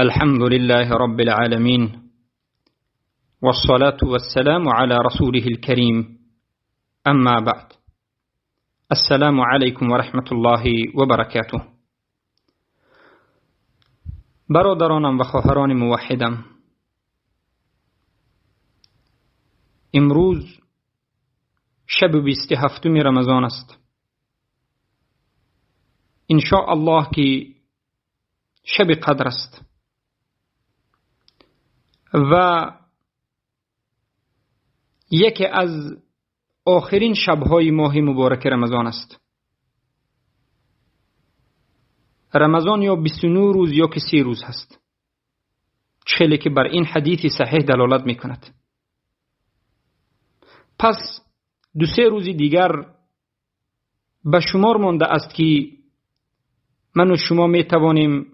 الحمد لله رب العالمين، والصلاة والسلام على رسوله الكريم، أما بعد. السلام علیکم و رحمت الله و برکاته. برادرانم و خواهران موحدم، امروز شب 27 رمضان است. ان شاء الله که شب قدر است و یکی از آخرین شب‌های ماه مبارک رمضان است. رمضان یا 29 روز یا که 30 روز هست، چه که بر این حدیث صحیح دلالت میکند. پس 2-3 روز دیگر به شمار مانده است که من و شما می توانیم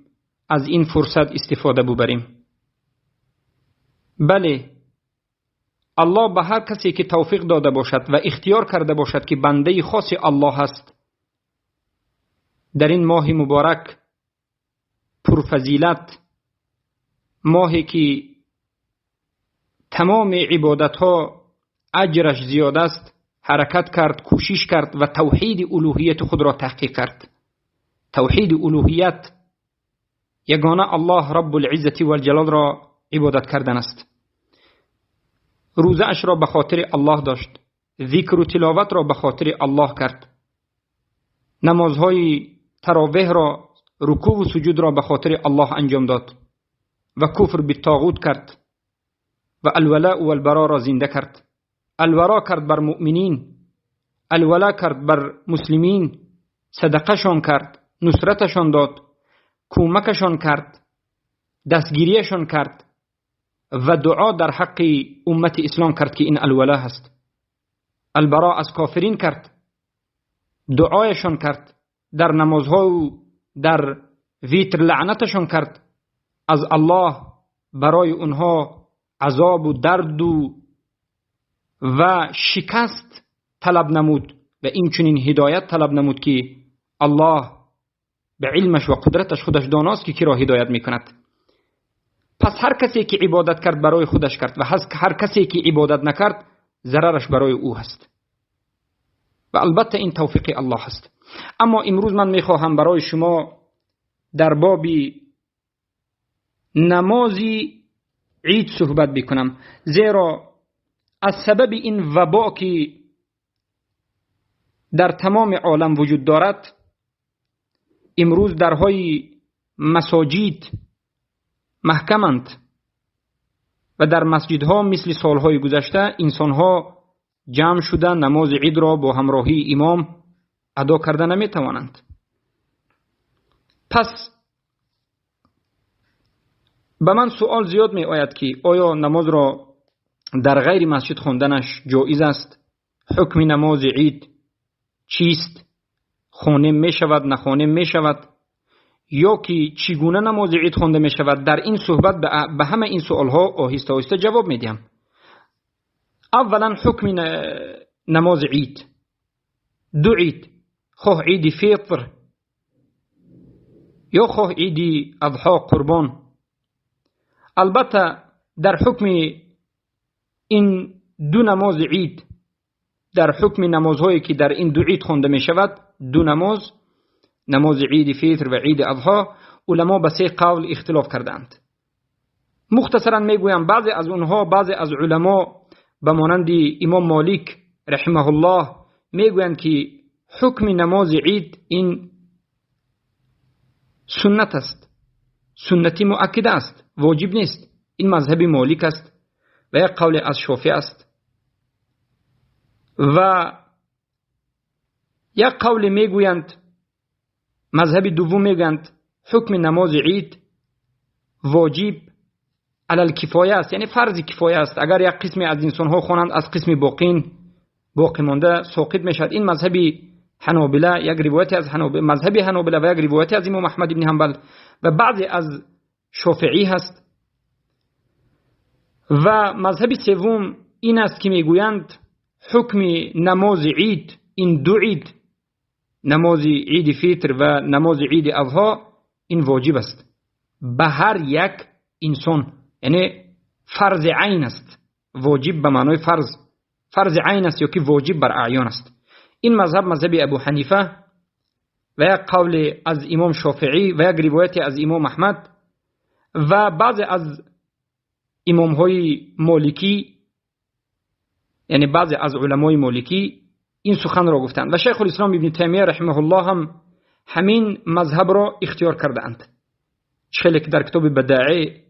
از این فرصت استفاده ببریم. بله، الله به هر کسی که توفیق داده باشد و اختیار کرده باشد که بنده خاص الله است، در این ماه مبارک پرفضیلت، ماهی که تمام عبادت ها اجرش زیاد است، حرکت کرد، کوشش کرد و توحید الوهیت خود را تحقیق کرد. توحید الوهیت یگانه الله رب العزة والجلال را عبادت کردن است. روزه اش را به خاطر الله داشت، ذکر و تلاوت را به خاطر الله کرد، نمازهای تراویح را، رکوع و سجود را به خاطر الله انجام داد و کفر به طاغوت کرد و الولاء والبراء را زنده کرد. الورا کرد بر مؤمنین، الولا کرد بر مسلمین، صدقهشان کرد، نصرتشان داد، کمکشان کرد، دستگیریشان کرد و دعا در حق امت اسلام کرد که این الولا هست. البراء از کافرین کرد، دعایشان کرد، در نمازها و در ویتر لعنتشان کرد، از الله برای اونها عذاب و درد و شکست طلب نمود و این چنین هدایت طلب نمود که الله به علمش و قدرتش خودش داناست که کی را هدایت میکند. پس هر کسی که عبادت کرد برای خودش کرد و هر کسی که عبادت نکرد ضررش برای او هست و البته این توفیق الله است. اما امروز من میخواهم برای شما در باب نماز عید صحبت بکنم، زیرا از سبب این وبا که در تمام عالم وجود دارد، امروز درهای مساجد محکمند و در مسجدها مثل سالهای گذشته انسانها جمع شده نماز عید را با همراهی امام ادا کرده نمیتوانند. پس به من سوال زیاد می آید که آیا نماز را در غیر مسجد خواندنش جایز است؟ حکم نماز عید چیست؟ خانه می شود، نخانه می شود؟ یا که چگونه نماز عید خوانده می شود؟ در این صحبت به همه این سوال ها آهسته آهسته جواب می دهم. اولا حکم نماز عید، دو عید، خواه عید فطر یا خواه عید اضحی قربان. البته در حکم این دو نماز عید، در حکم نمازهایی که در این دو عید خوانده می شود، دو نماز، نماز عید فطر و عید اضحی، علما به 3 قول اختلاف کردند. مختصرا میگویم بعضی از اونها، بعضی از علما به مانند امام مالک رحمه الله میگویند که حکم نماز عید این سنت است، سنتی مؤکد است، واجب نیست. این مذهب مالک است و یک قول از شافعی است. و یک قول میگویند، مذهب دوم میگویند حکم نماز عید واجب علی الکفایه است، یعنی فرض کفایه است. اگر یک قسمی از انسان ها خوانند از قسم باقی مانده ساقط میشود. این مذهب حنابله، یک روایت از مذهب حنابله و یک روایت از امام احمد بن حنبل و بعضی از شافعی هست. و مذهب سوم این است که میگویند حکم نماز عید، این دو عید، نماز عید فطر و نماز عید اضحی، این واجب است به هر یک انسان، یعنی فرض عین است. واجب به معنای فرض، فرض عین است یا که واجب بر اعیان است. این مذهب مذهب ابو حنیفه و یک قول از امام شافعی و یک روایت از امام احمد و بعض از امام های مالکی، یعنی بعض از علمای مالکی این سخن را گفتند و شیخ الاسلام ابن تیمیه رحمه الله هم همین مذهب را اختیار کردند. چه که در کتاب بداعه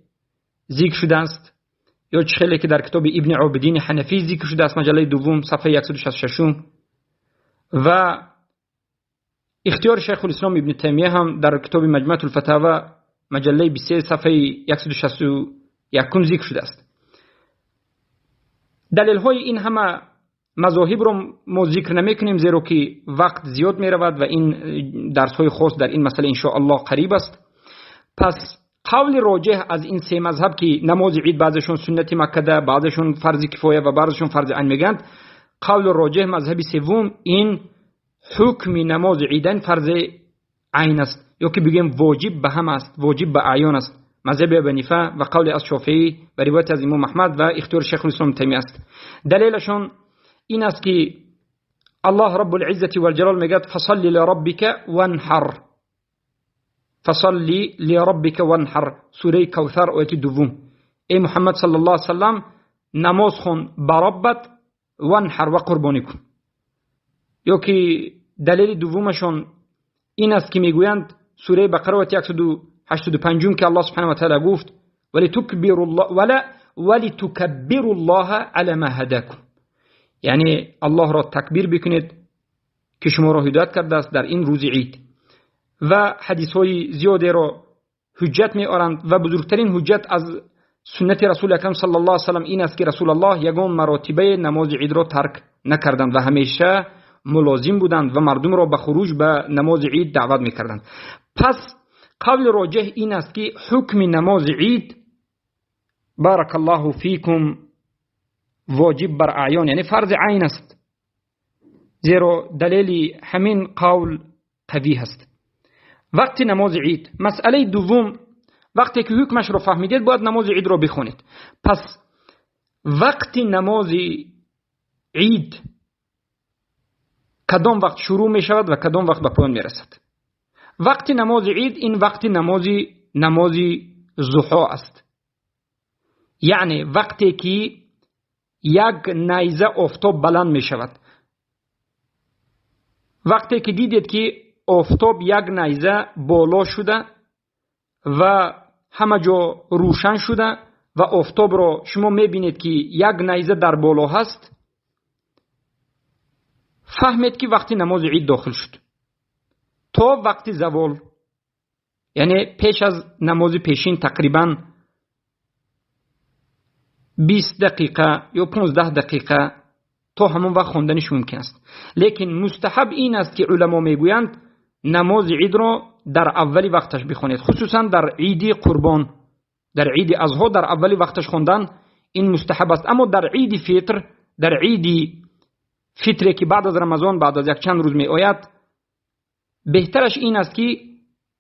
ذکر شده است یا چه که در کتاب ابن عابدین حنفی ذکر شده است، مجله دوم صفحه 166، و اختیار شیخ الاسلام ابن تیمیه هم در کتاب مجموعه الفتاوی مجله 23 صفحه 161 ذکر شده است. دلیل های این همه مذاهب رو ما ذکر نمیکنیم زیرا که وقت زیاد می رود و این درس های خاص در این مسئله ان شاء الله قریب است. پس قول راجح از این سه مذهب که نماز عید بعضشون سنت مکده، بعضشون فرض کفایه و بعضشون فرض عین میگند، قول راجح مذهب سوم این حکم نماز عیدین فرض عین است یا که بگیم واجب به هم است، واجب به اعیان است. مذهب ابو حنیفه و قول از شافعی و روایت از امام احمد و اختیار شیخ الاسلام تیمیه است. دلیلشون این است که الله رب العزة والجلال میگه فصل لربک وانحر، فصل لربک وانحر، سوره کوثر آیه دوم. ای محمد صلی الله علیه وسلم نماز خون بربت وانحر و قربانی کن. یا که دلیل دومشون این است که میگویند سوره بقره آیه 185 که الله سبحانه و تعالی گفت ولتکبروا الله ولتکبروا الله علی ما هداکم، یعنی الله را تکبیر بکنید که شما را هدایت کرده است در این روز عید. و حدیث های زیادی را حجت می آرند و بزرگترین حجت از سنت رسول اکرم صلی الله علیه و سلم این است که رسول الله یگان مراتبه نماز عید را ترک نکردند و همیشه ملازم بودند و مردم را به خروج به نماز عید دعوت میکردند. پس قول راجح این است که حکم نماز عید بارک الله فیکم واجب بر اعیان، یعنی فرض عین است، زیرا دلیل همین قول قوی است. وقت نماز عید، مسئله دوم، وقتی که حکمش رو فهمیدید باید نماز عید رو بخونید. پس وقت نماز عید کدام وقت شروع می شود و کدام وقت به پایان می رسد؟ وقت نماز عید این وقت نماز ضحا است، یعنی وقتی که یک نیزه آفتاب بلند می شود. وقتی که دیدید که آفتاب یک نیزه بالا شده و همه جا روشن شده و آفتاب را شما می بینید که یک نیزه در بالا هست، فهمید که وقتی نماز عید داخل شد تا وقت زوال، یعنی پیش از نماز پیشین تقریبا 20 دقیقه یا 15 دقیقه تا همون وقت خواندنش ممکن است. لیکن مستحب این است که علما میگویند نماز عید را در اول وقتش بخونید، خصوصا در عید قربان، در عید اضحی در اول وقتش خواندن این مستحب است. اما در عید فطر، در عید فطر که بعد از رمضان بعد از یک چند روز می آید، بهترش این است که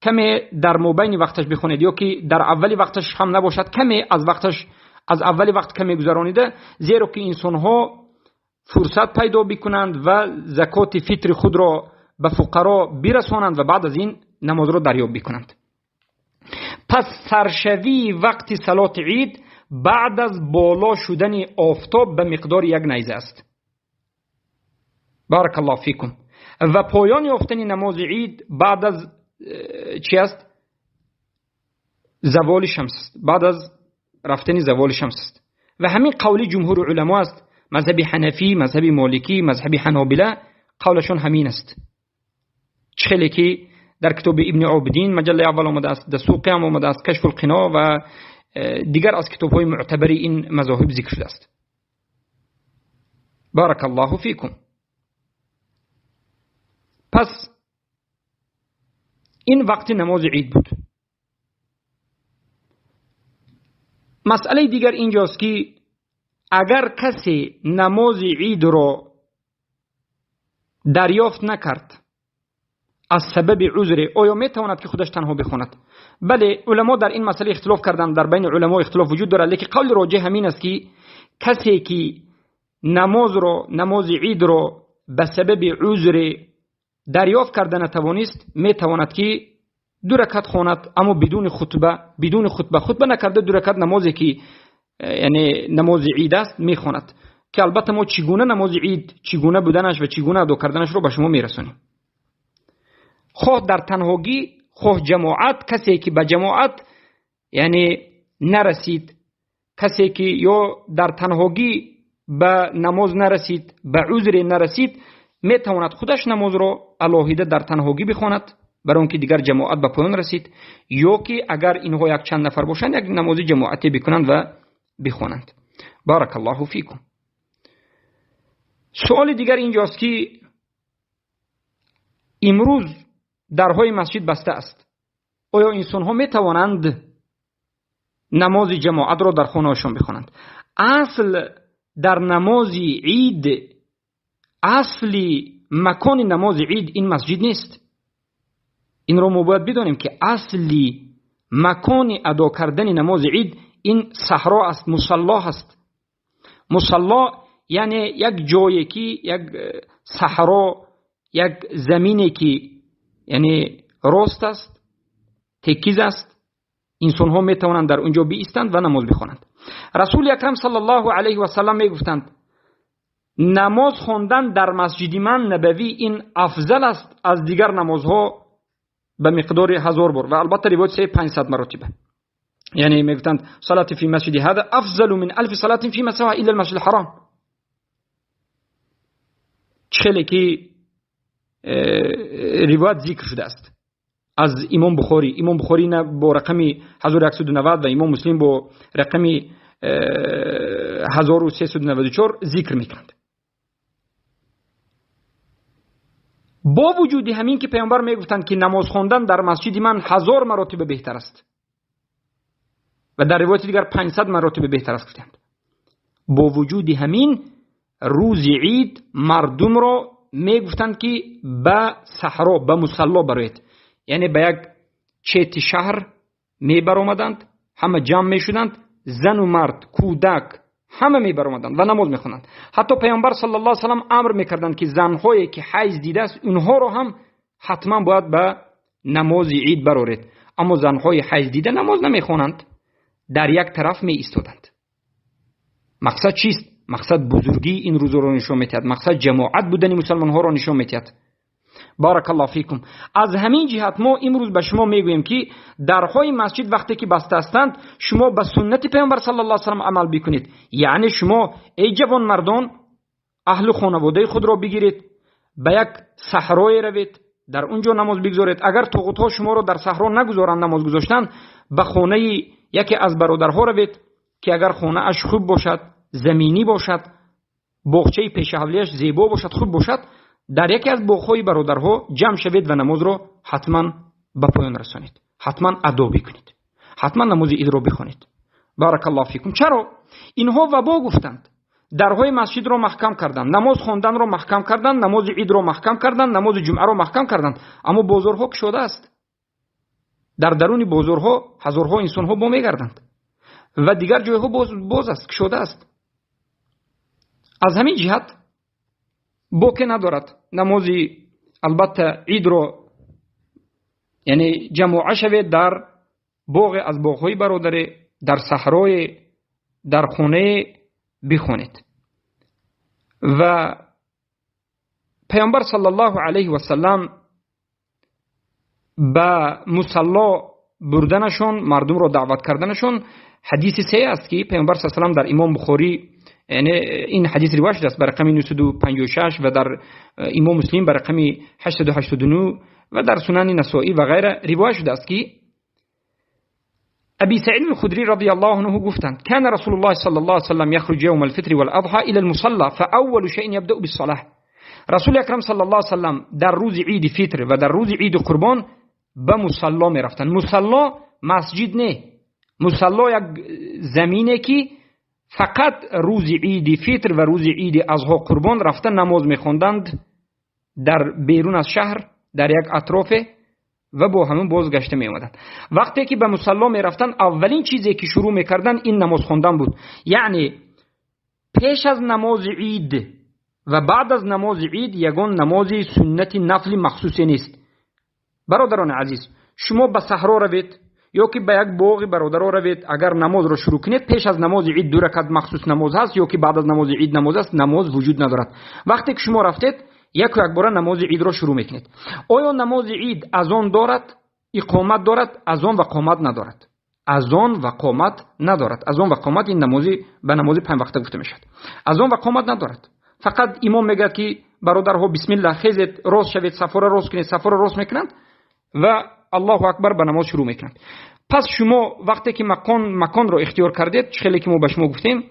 کمی در مابین وقتش بخونید یا که در اول وقتش هم نباشد، کمی از وقتش از اول وقت کمی گذرانیده، زیرا که انسانها فرصت پیدا بکنند و زکات فطر خود را به فقرا برسانند و بعد از این نماز را دریاب بکنند. پس سرشوی وقت صلات عید بعد از بالا شدن آفتاب به مقدار یک نیزه است. بارک الله فیکم. و پایان یافتن نماز عید بعد از چی است؟ زوال شمس است، بعد از رفتن زوال شمس است. و همین قول جمهور علما است، مذهب حنفی، مذهب مالکی، مذهب حنابله قولشون همین است. چه که در کتاب ابن عابدین مجله اول آمده است، در سوقی هم آمده است، کشف القنا و دیگر از کتاب های معتبر این مذاهب ذکر شده است. بارک الله فیکم. پس این وقت نماز عید بود. مسئله دیگر اینجاست که اگر کسی نماز عید را دریافت نکرد، از سبب عذر آیا میتواند که خودش تنها بخواند؟ بله، علما در این مسئله اختلاف کردند، در بین علما اختلاف وجود دارد، لیکن قول راجح همین است که کسی که نماز را، نماز عید را به سبب عذر دریافت کرده نتوانست، میتواند که دو رکعت خواند، اما بدون خطبه، بدون خطبه، خطبه نکرده دو رکعت نمازی که یعنی نماز عید است میخواند، که البته ما چگونه نماز عید، چگونه بودنش و چگونه ادا کردنش رو به شما میرسونیم. خواه در تنهاگی، خواه جماعت، کسی که به جماعت یعنی نرسید، کسی که یا در تنهاگی به نماز نرسید، به عذر نرسید، میتواند خودش نماز را علاهیده در تنهاگی بخواند، برای اون که دیگر جماعت به پایان رسید، یا که اگر اینها یک چند نفر باشند یک نماز جماعتی بکنند و بخوانند. بارک الله فیکم. سوال دیگر اینجاست که امروز درهای مسجد بسته است، آیا انسانها میتوانند نماز جماعت را در خانه‌هاشان بخوانند؟ اصل در نماز عید، اصل مکان نماز عید این مسجد نیست. این را ما باید بدانیم که اصلی مکان ادا کردن نماز عید این صحرا است، مصلا است. مصلا یعنی یک جایی که یک صحرا، یک زمینی که یعنی راست است، تکیز است، انسان ها می توانند در اونجا بیستند و نماز بخوانند. رسول اکرم صلی الله علیه و سلم می گفتند نماز خواندن در مسجد من نبوی این افضل است از دیگر نمازها به مقدار 1000 بار، و البته روایت سه 500 مرتبه. یعنی میگفتند صلاه فی مسجد هذا افضل من 1000 صلاه فی ما سواه الا المسجد الحرام. چخیلی که روایت ذکر شده است از امام بخاری، امام بخاری نه با رقم 1190 و امام مسلم با رقم 1394 ذکر میکنند. با وجود همین که پیامبر میگفتند که نماز خواندن در مسجد من 1000 مرتبه بهتر است و در روایت دیگر 500 مرتبه بهتر است گفتند، با وجود همین روز عید مردم را میگفتند که به صحرا، به مصلا بروید، یعنی به یک چت شهر میبرآمدند، همه جمع میشدند، زن و مرد، کودک، همه میبرآمدند و نماز میخوانند. حتی پیامبر صلی الله علیه و سلم امر میکردند که زنهایی که حیض دیده است اونها رو هم حتما باید به نماز عید برآرید، اما زنهای حیض دیده نماز نمیخوانند، در یک طرف می ایستادند. مقصد چیست؟ مقصد بزرگی این روز رو نشون میدهد، مقصد جماعت بودن مسلمان ها رو نشون میدهد. بارک الله فیکم. از همین جهت ما امروز به شما میگوییم که درهای مسجد وقتی که بسته هستند شما به سنت پیامبر صلی الله علیه و سلم عمل بکنید. یعنی شما ای جوان مردان اهل خانواده خود را بگیرید، به یک صحرای روید، در اونجا نماز بگذارید. اگر طاغوت ها شما را در صحرا نگذارند نماز گذاشتن، به خانه یکی از برادرها روید که اگر خانه اش خوب باشد، زمینی باشد، باغچه پیش حولیش زیبا باشد، خوب باشد، در یکی از باغ‌های برادرها جمع شوید و نماز را حتما به پایان رسانید، حتما ادا بکنید، حتما نماز عید را بخوانید. بارک الله فیکم. چرا اینها وبا گفتند؟ درهای مسجد را محکم کردند، نماز خواندن را محکم کردند، نماز عید را محکم کردند، نماز جمعه را محکم کردند، اما بازارها گشوده است. در درون بازارها هزارها انسانها با میگردند و دیگر جایها باز است، گشوده است. از همین جهت باک ندارد نماز البته عید را، یعنی جماعه شوید در باغ از باغ‌های برادر، در صحرای، در خانه بخوانید. و پیامبر صلی الله علیه و سلم به مصلا بردنشون، مردم را دعوت کردنشون، حدیث سه است که پیامبر صلی الله علیه و سلم در امام بخاری، یعنی این حدیث روایت شده است به رقم 956 و در امام مسلم به رقم 889 و در سنن نسائی و غیره روایت شده است که ابي سعيد الخدري رضي الله عنه گفتند كان رسول الله صلى الله عليه وسلم يخرج يوم الفطر والأضحى إلى المصلى فأول شيء يبدأ بالصلاة. رسول اکرم صلی الله علیه وسلم در روز عید فطر و در روز عید قربان به مصلا می رفتند. مصلا مسجد نه، مصلا یک زمینه که فقط روز عید فطر و روز عید اضحی قربان رفتن نماز میخوندند در بیرون از شهر، дар як атрофе ва бо ҳамон бозгашта меомаданд. Вақте ки ба мусалло мерафтанд, аввалин чизе ки шурӯъ мекарданд ин намоз хондан буд. Яъне пеш аз намози ид ва баъд аз намози ид ягон намози суннати нафли махсусе нест. Бародарони азиз, шумо ба саҳро равед ё ки ба як боғи бародаро равед, агар намозро шурӯъ кунед, пеш аз намози ид ду ракат махсус намоз ҳаст ё ки баъд аз намози ид намоз аст, намоз вуҷуд надорад. Вақте ки шумо рафтед, яку якбора намози идро шурӯъ мекунед. Оё намози ид азон дорад, иқомат дорад? Азон ва қомат надорад. Азон ва қомат надорад. Азон ва қомат ин намози ба намози панҷ вақта гуфта мешавад. Азон ва қомат надорад. Фақат имом мегӯяд ки бародарҳо, бисмиллаҳ, хезед, рост шавед, сафора рост кунед. Сафора рост мекунанд ва Аллоҳу акбар ба намоз шурӯъ мекунанд. Пас шумо вақте ки маконро ихтиёр кардед, чӣ хеле ки мо ба шумо гуфтем,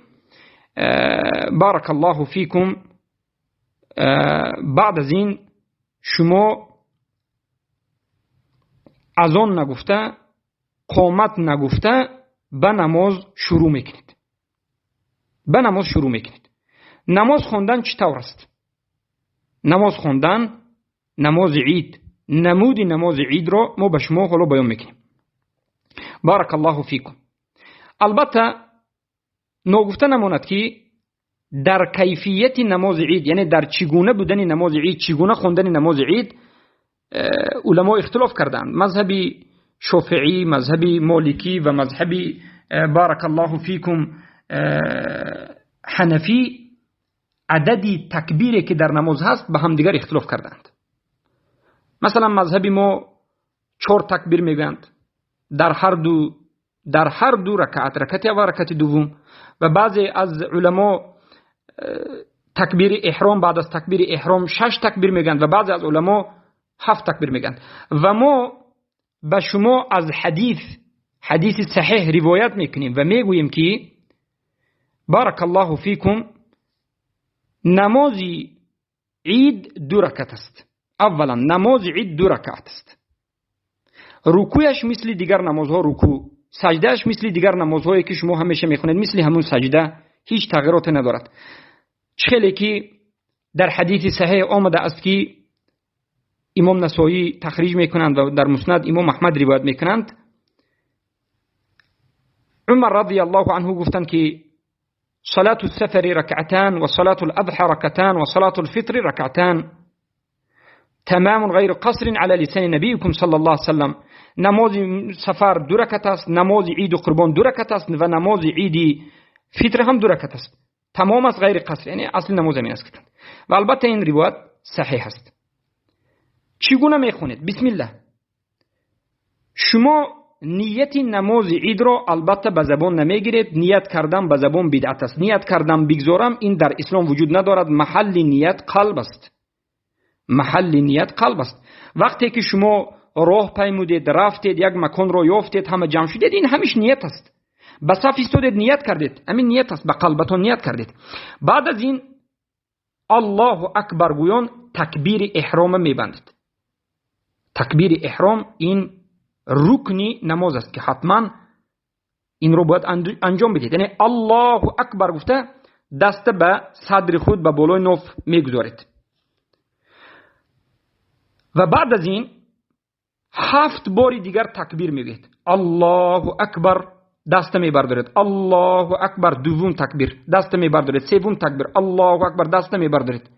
баракаллоҳу фикум, баъд аз ин шумо азон нагуфта, қомат нагуфта ба намоз шурӯъ мекунед. Ба намоз шурӯъ мекунед. Намоз хондан чӣ тавр аст? Намоз хондан, намози ид, намуди намози идро мо ба шумо ҳоло баён мекунем. Баракаллоҳу фикум. Албатта ногуфта намонад ки дар кайфияти намози ид, яъне дар чӣ гуна будани намози ид, чӣ гуна хондани намози ид, уламо ихтилоф карданд. Мазҳаби шофеӣ, мазҳаби моликӣ ва мазҳаби баракаллоҳу фикум ҳанафӣ адади такбире ки дар намоз ҳаст ба ҳамдигар ихтилоф карданд. Масалан, мазҳаби мо 4 такбир мегӯянд дар ҳар ду ракаат, ракати аввал, ракати дуввум, ва баъзе аз уламо такбири эҳром, баъд аз такбири эҳром 6 такбир мегӯянд ва баъзе аз уламо 7 такбир мегӯянд. Ва мо ба шумо аз ҳадиси саҳеҳ ривоят мекунем ва мегӯем ки баракаллоҳу фикум, намози ид 2 ракат аст. Аввалан, намози ид 2 ракат аст. Рукӯяш мисли дигар намозҳо рукӯ, саҷдааш мисли дигар намозҳое ки шумо ҳамеша мехонед, мисли ҳамун саҷда, ҳеҷ тағйироте надорад. Чӣ хеле ки дар ҳадиси саҳеҳ омада аст ки имом Насоӣ тахриҷ мекунанд ва дар муснад имом Аҳмад ривоят мекунанд, Умар радияллоҳу анҳу гуфтанд ки صلاة السفر ركعتان وصلاة الأضحى ركعتان وصلاة الفطر ركعتان تمام غير قصر على لسان نبيكم صلى الله عليه وسلم. نماز سفر 2 رکعت است، نماز عید و قربان 2 رکعت است و نماز عید فطر هم 2 رکعت است. تمام است غیر قصر، یعنی اصل نماز همین است. و البته این روایت صحیح است. چگونه میخونید؟ بسم الله. شما نیت نماز عید را البته به زبان نمیگیرید. نیت کردن به زبان بدعت است. نیت کردن بگذارم این در اسلام وجود ندارد. محل نیت قلب است. محل نیت قلب است. وقتی که شما راه پیمودید، رفتید، یک مکان را یافتید، همه جمع شدید، این همیش نیت است. به صف ایستادید، نیت کردید، همین نیت است، به قلبتان نیت کردید. بعد از این الله اکبر گویان تکبیر احرام میبندید. تکبیر احرام این رکنی نماز است که حتما این رو باید انجام بدید. یعنی الله اکبر گفته دست به صدر خود به بالای ناف میگذارید و بعد از این 7 بار دیگر تکبیر میگید. الله اکبر، دست میبردارید. الله اکبر، دوم تکبیر، دست میبردارید. سوم تکبیر، الله اکبر، دست میبردارید.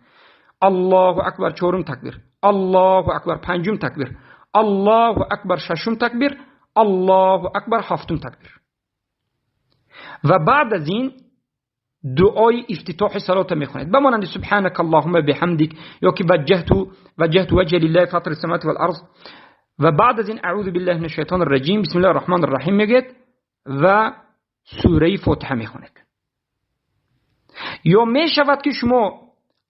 الله اکبر، چهارم تکبیر، الله اکبر، پنجم تکبیر، الله اکبر، ششم تکبیر، الله اکبر، هفتم تکبیر. و بعد از این دعای افتتاح صلات میخونید به مانند سبحانك اللهم بحمدک یا که وجهت وجه لله فاطر السماوات والارض. و بعد از این اعوذ بالله من الشیطان الرجیم، بسم الله الرحمن الرحیم میگید و سوره فاتحه میخونید. یا میشود که شما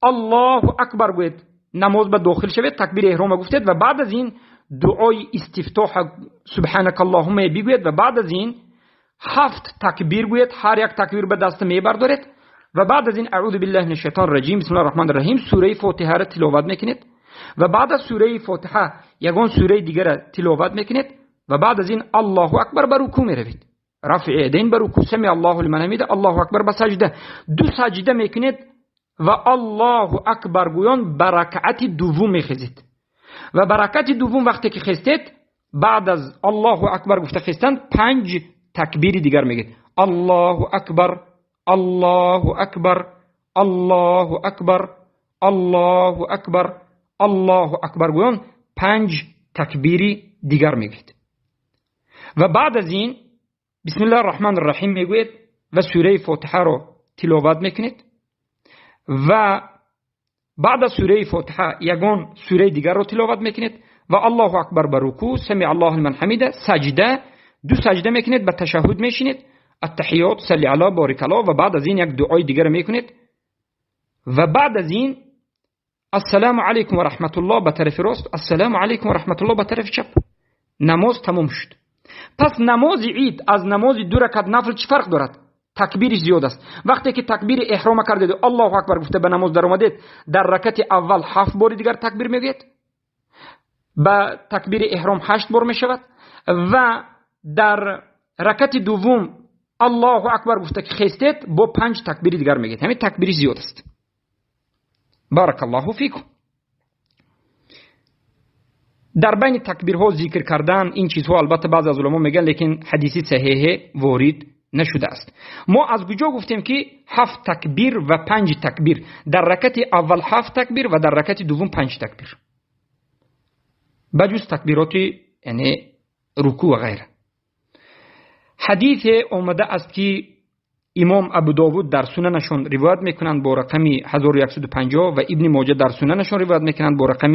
الله اکبر گوید، نماز به داخل شوید، تکبیر احرام گفتید و بعد از این دعای استفتاح سبحانك اللهم بگوید و بعد از این 7 تکبیر گوید، هر یک تکبیر به دست میبردارید و بعد از این اعوذ بالله من الشیطان الرجیم، بسم الله الرحمن الرحیم، سوره فاتحه را تلاوت میکنید و بعد از سوره فاتحه یگان سوره دیگر را تلاوت میکنید و بعد از این الله اکبر بر رکوع میروید، رفع یدین بر رکوع، سمع الله لمن حمیده، الله اکبر به سجده، 2 سجده میکنید و الله اکبر گویان به رکعت دوم میخیزید. و به رکعت دوم وقتی که خستید بعد از الله اکبر گفته خستند 5 تکبیر دیگر میگید. الله اکبر، الله اکبر، الله اکبر، الله اکبر، الله اکبر گویان 5 تکبیر دیگر میگید. و بعد از این بسم الله الرحمن الرحیم میگوید و سوره فاتحه رو تلاوت میکنید و بعد از سوره فاتحه یگان سوره دیگر رو تلاوت میکنید و الله اکبر بر رکوع، سمع الله لمن حمیده، سجده، 2 سجده میکنید، به تشهد میشینید، التحیات، صلی علی، بارک الله و بعد از این یک دعای دیگر میکنید و بعد از این السلام علیکم و رحمت الله به طرف راست، السلام علیکم و رحمت الله به طرف چپ. نماز تمام شد. پس نماز عید از نماز 2 رکعت نفل چه فرق دارد؟ تکبیرش زیاد است. وقتی که تکبیر احرام کردید و الله اکبر گفته به نماز در آمدید، در رکعت اول 7 بار دیگر تکبیر میگوید، به تکبیر احرام 8 بار میشود و در رکعت دوم الله اکبر گفته که خستید با 5 تکبیر دیگر میگید. همین تکبیر زیاد است. بارک الله فیکم. در بین تکبیرها ذکر کردن این چیزها البته بعض از علما میگن، لیکن حدیثی صحیح وارد نشده است. ما از کجا گفتیم که 7 تکبیر و 5 تکبیر؟ در رکعت اول 7 تکبیر و در رکعت دوم 5 تکبیر، بجز تکبیرات یعنی رکوع و غیره. حدیث آمده است که امام ابو داود در سننشون روایت میکنند با رقم 1150 و ابن ماجه در سننشون روایت میکنند با رقم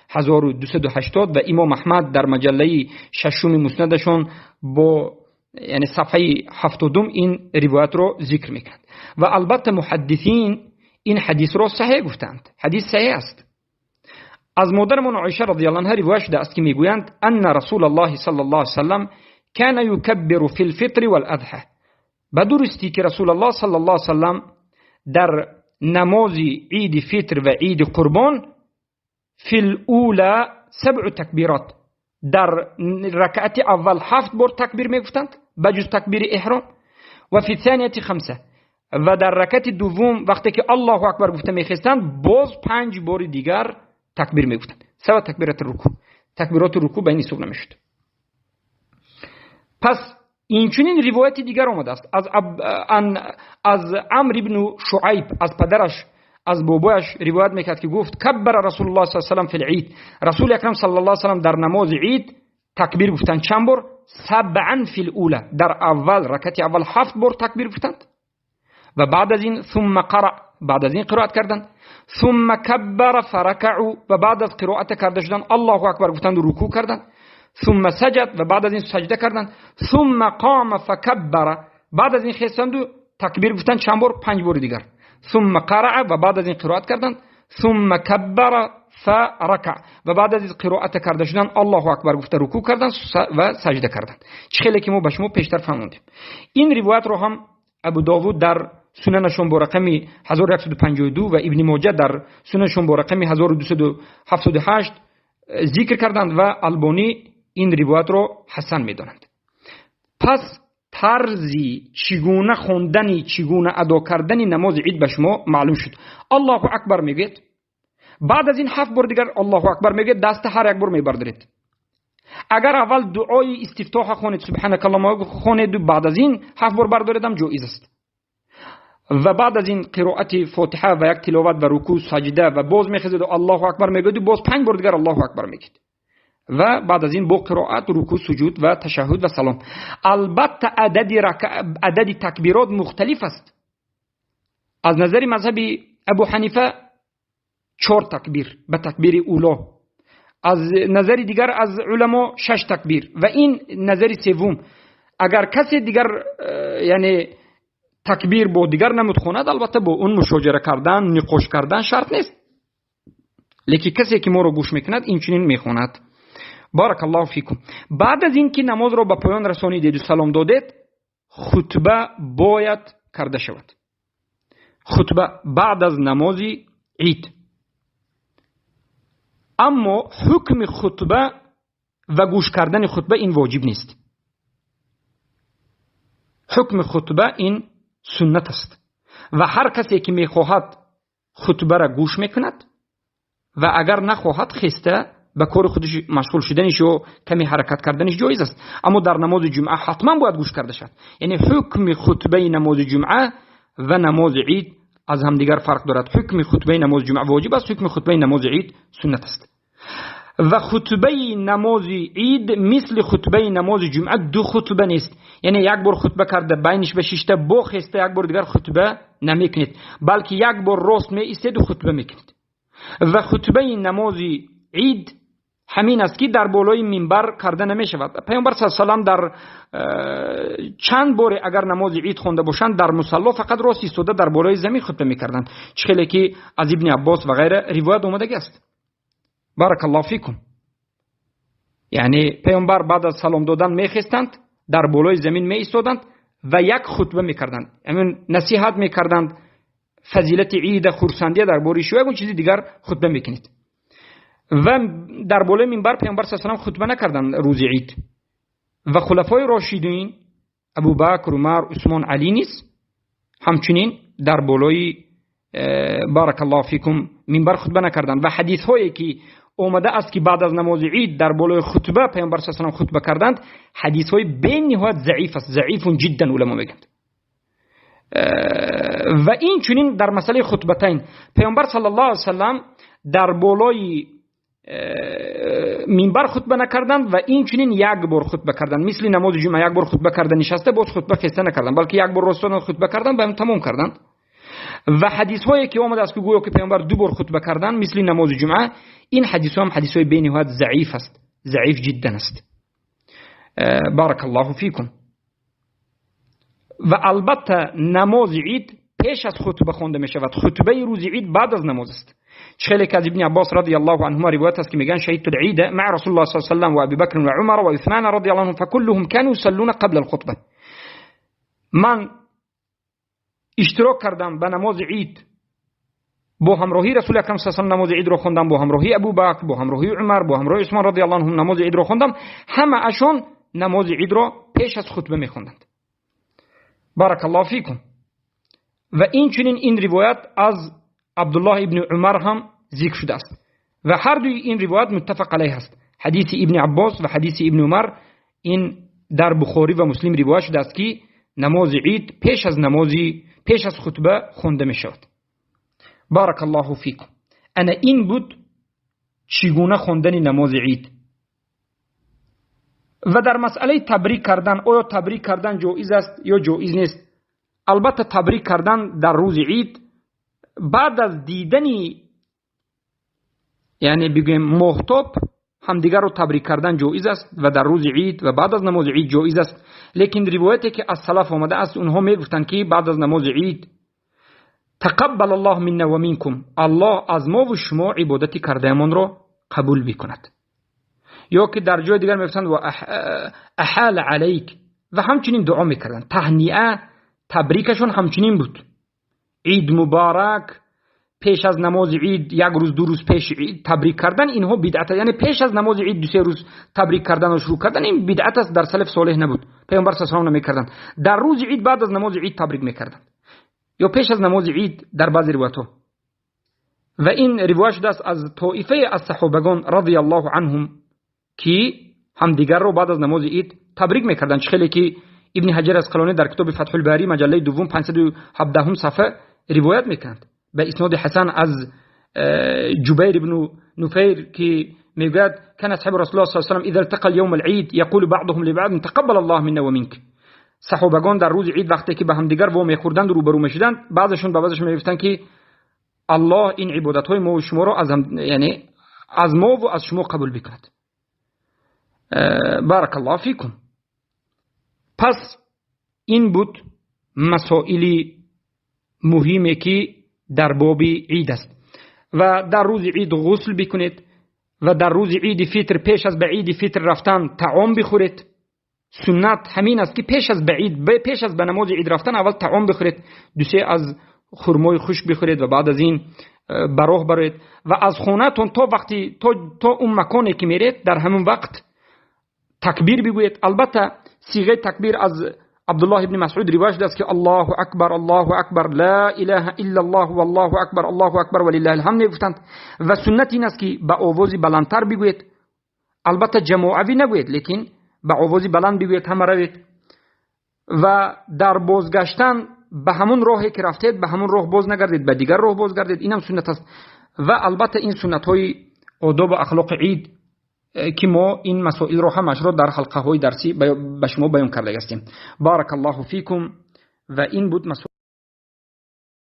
1280 و امام احمد در مجله ششم مسندشون با یعنی صفحه 70 این روایت رو ذکر میکنند و البته محدثین این حدیث رو صحیح گفتند. حدیث صحیح است. از مادرمون عایشه رضی الله عنها روایت شده است که میگویند ان رسول الله صلی الله علیه و سلم كان يكبر في الفطر والاضحى. به درستی که رسول الله صلی الله علیه و سلم در نماز عید فطر و عید قربان فی الاولى 7 تکبیرات، در رکعت اول 7 بار تکبیر میگفتند بجز تکبیر احرام، و فی الثانیه 5 و در رکعت دوم وقتی که الله اکبر گفته میخستند باز 5 بار دیگر تکبیر میگفتند. سوا تکبیرات رکوع، تکبیرات رکوع به این حساب نمیشد. پس اینچنین روایت دیگر آمده است از عمرو بن شعیب، از پدرش از بابایش روایت میکرد که گفت کبر رسول الله صلی الله علیه و سلم فی العید، رسول اکرم صلی الله علیه و سلم در نماز عید تکبیر گفتند چند بار؟ 7 فی الاولى، در اول رکعت اول 7 بار تکبیر گفتند و بعد از این ثم قرأ، بعد از این قرائت کردند، ثم کبر فرکعوا و بعد از قرائت کرده شدن الله اکبر گفتند و رکوع کردند، ثم سجد و بعد از این سجده کردند، ثم قام فکبر، بعد از این خستند و تکبیر گفتند چند بار؟ 5 بار دیگر، ثم قرأ و بعد از این قرائت کردند، ثم کبر فرکع و بعد از این قرائت کرده شدن الله اکبر گفته رکوع کردند و سجده کردند. چه خیلی که ما به شما پیشتر فهموندیم. این روایت رو هم ابو داوود در سننشون با رقم 1152 و ابن ماجه در سننشون با رقم 1278 ذکر کردند و البانی این روایت رو حسن میدانند. پس طرزی چگونه خواندنی، چگونه ادا کردن نماز عید به شما معلوم شد. الله اکبر میگید، بعد از این 7 بار دیگر الله اکبر میگید، دست هر یک بار میبردارید. اگر اول دعای استفتاح خوانید سبحانك اللهم خوانید و بعد از این 7 بار بردارید هم جایز است. و بعد از این قرائت فاتحه و یک تلاوت و رکوع سجده و باز میخزید و الله اکبر میگید و باز 5 بار دیگر الله اکبر میگید و بعد از این با قرائت رکوع سجود و تشهد و سلام. البته عدد تکبیرات مختلف است. از نظر مذهب ابو حنیفه 4 تکبیر به تکبیر اولا، از نظر دیگر از علما 6 تکبیر و این نظر سوم. اگر کسی دیگر یعنی تکبیر با دیگر نمود خواند البته با اون مشاجره کردن نقاش کردن شرط نیست، لیکن کسی که ما رو گوش میکند این چنین میخواند. بارک الله فیکم. بعد از این که نماز رو به پایان رسانیدید و سلام دادید، خطبه باید کرده شود. خطبه بعد از نماز عید. اما حکم خطبه و گوش کردن خطبه این واجب نیست. حکم خطبه این سنت است و هر کسی که میخواهد خطبه را گوش میکند و اگر نخواهد خسته به کار خودش مشغول شدنش و کمی حرکت کردنش جایز است، اما در نماز جمعه حتما باید گوش کرده شد. یعنی حکم خطبه نماز جمعه و نماز عید از همدیگر فرق دارد. حکم خطبه نماز جمعه واجب است، حکم خطبه نماز عید سنت است. و خطبه نماز عید مثل خطبه نماز جمعه دو خطبه نیست، یعنی یک بار خطبه کرده بینش به ششته بخسته یک بار دیگر خطبه نمیکنید، بلکه یک بار راست می ایستید و خطبه میکنید. و خطبه نماز عید همین است که در بالای منبر کرده نمی شود. پیامبر صلی الله علیه و سلم در چند بار اگر نماز عید خوانده باشند در مصلی فقط راست ایستاده در بالای زمین خطبه میکردند، چه که از ابن عباس و غیره روایت آمده است. بارک الله فیکم. یعنی پیامبر بعد از سلام دادن میخستند، در بالای زمین می ایستادند و یک خطبه میکردند، یعنی نصیحت میکردند، فضیلت عید، خرسندی در باره شو، یک چیز دیگر خطبه میکنید. و در بالای منبر پیامبر صلی الله علیه و سلم خطبه نکردند روز عید. و خلفای راشدین ابوبکر، عمر، عثمان، علی نیز همچنین در بالای بارک الله فیکم منبر خطبه نکردند. و حدیث هایی که اومده است که بعد از نماز عید در بالای خطبه پیامبر صلی الله علیه و سلم خطبه کردند، حدیث های بی‌نهایت ضعیف است، ضعیف جدا علما میگند. و این چنین در مسئله خطبتین پیامبر صلی الله علیه و سلم در بالای منبر خطبه نکردند و این چنین یک بار خطبه کردند، مثل نماز جمعه یک بار خطبه کرده نشسته باز خطبه خسته نکردند، بلکه یک بار راستان خطبه کردند و هم تمام کردند. و حدیث هایی که آمده است که گویا که پیامبر دو بار خطبه کردند مثل نماز جمعه، این حدیث هم حدیث های بی‌نهایت ضعیف است، ضعیف جدا است. بارک الله فیکم. و البته نماز عید پیش از خطبه خوانده می شود، خطبه روز عید بعد از نماز است. خیلی که از ابن عباس رضی الله عنهما روایت است که میگن شهدت العید مع رسول الله صلی الله علیه و سلم و ابی بکر و عمر و عثمان رضی الله عنهم فكلهم كانوا يصلون قبل الخطبه. من اشتراک کردم به نماز عید با همراهی رسول اکرم صلی الله علیه و سلم، نماز عید رو خوندم با همراهی ابوبکر، با همراهی عمر، با همراهی عثمان رضی الله عنهم نماز عید رو خوندم. همه اشون نماز عید رو پیش از خطبه میخوندند. بارک الله فیکم. و این چنین این روایت از عبدالله ابن عمر هم ذکر شده است و هر دوی این روایت متفق علیه است. حدیث ابن عباس و حدیث ابن عمر این در بخاری و مسلم روایت شده است که نماز عید پیش از خطبه خوانده می شود. بارک الله فیکم. انا این بود چگونه خواندن نماز عید. و در مسئله تبریک کردن، آیا تبریک کردن جایز است یا جایز نیست؟ البته تبریک کردن در روز عید بعد از دیدن، یعنی بگویم ماهتاب، همدیگر رو تبریک کردن جایز است و در روز عید و بعد از نماز عید جایز است. لیکن روایتی که از سلف آمده است اونها میگفتند که بعد از نماز عید تقبل الله منا و منکم، الله از ما و شما عبادت کردهمان را قبول بکند. یا که در جای دیگر میگفتند و احال علیک، و همچنین دعا میکردند. تهنیه تبریکشون همچنین بود، عید مبارک. پیش از نماز عید یک روز دو روز پیش عید تبریک کردن اینها بدعت، یعنی پیش از نماز عید دو سه روز تبریک کردن و شروع کردن این بدعت است، در سلف صالح نبود، پیامبر صلی الله علیه و آله نمیکردند. در روز عید بعد از نماز عید تبریک میکردند یا پیش از نماز عید در بعضی روایت‌ها. و این روایت شده است از طائفه از صحابگان رضی الله عنهم که همدیگر رو بعد از نماز عید تبریک میکردند. خیلی که ابن حجر عسقلانی در کتاب فتح الباری مجله دوم 517 صفحه روایت میکند به اسناد حسن از جبیر بن نفیر که میگوید کان اصحاب رسول الله صلی الله علیه و سلم اذا التقى اليوم العید یقول بعضهم لبعض تقبل الله منا و منک. صحابگان در روز عید وقتی که به همدیگر وا میخوردند و روبرو میشدند، بعضشون به بعضشون میگفتند که الله این عبادت های ما و شما را از هم، یعنی از ما و از شما قبول بکند. بارک الله فیکم. پس این بود مسائل مهمی که در باب عید است. و در روز عید غسل بکنید و در روز عید فطر پیش از به عید فطر رفتن طعام بخورید. سنت همین است که پیش از به عید، پیش از به نماز عید رفتن اول طعام بخورید، دو سه از خرمای خشک بخورید و بعد از این براه برید و از خونه‌تون تا وقتی تا اون مکانی که میرید در همون وقت تکبیر بگویید. البته صیغه تکبیر از Абдуллоҳ ибни Масъуд ривоят шудааст, ки Аллоҳу акбар, Аллоҳу акбар, ла илаҳа илла Аллоҳ, валлоҳу акбар, Аллоҳу акбар, ва лиллаҳил ҳамд мегуфтанд. Ва суннат ин аст, ки ба овози баландтар бигӯед. Албатта ҷамоавӣ нагӯед, лекин ба овози баланд бигӯед, ҳама равед. Ва дар бозгаштан ба ҳамон роҳе ки рафтед, ба ҳамон роҳ боз нагардед, ба дигар роҳ бозгардед. Инам суннат аст. Ва албатта ин суннатҳои одоб ва ахлоқи ид, ки мо ин масоилро ҳамашро дар ҳалқаҳои дарсӣ ба шумо баён карда ҳастем. Баракаллоҳу фикум. Ва ин буд масоил.